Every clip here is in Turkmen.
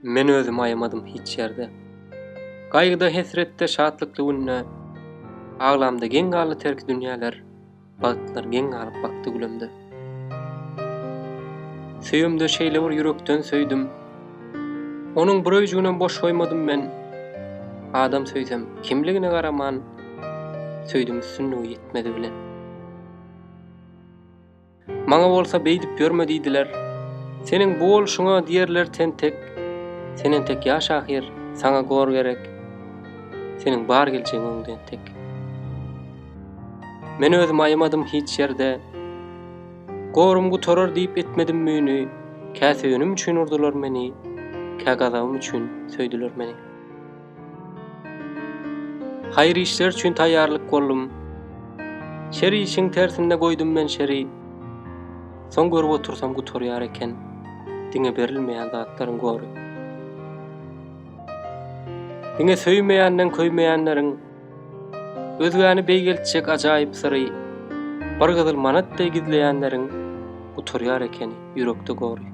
Men özümi aýamadym hiç ýerde. Gaýgyda, hesretde, şatlykly günde. Aglamda geň galdy terki dünýäler, Bagtlar geň galyp bakdy gülemde. Söýemde şeýle bir ýürekden söýdüm. Onuň bir öýjüginem boş goýmadym men. Adam söýsem, kimligine garaman, Söýdüm üstünligi ýetmezi bilen. Maňa bolsa beýdip ýörme diýdiler. Seniň bu bolşuňa diýerler tentek. Sen entek ýaş ahyr, saňa gor gerek. Seniň bar geljegiň öňde entek. Men özümi aýamadym hiç ýerde. Gorum gutarar diýip etmedim müýni. Kä söýenim üçin urdular meni, kä gazabym üçin söýdüler meni. Haýyr işler üçin taýýarlyk boldum. Şer işiň tersinde goýdum men şeri. Soň görüp otursam gutarýar eken diňe berilmeýän zatlaryň gory. Diňe söýmeýänden köýmeýänleriň özgäni beýgeltjek ajaýyp syry bir gyzyl manat deý gizleýänleriň gutarýar ekeni ýürekde gory.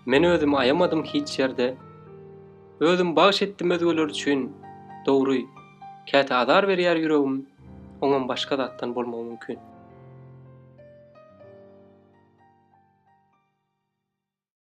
Men özümi aýamadym hiç ýerde. Özüm bagş etdim özgeler üçin. Dogry, käte azar berýär ýüregim, oňam başga zatdan bolmagy mümkin.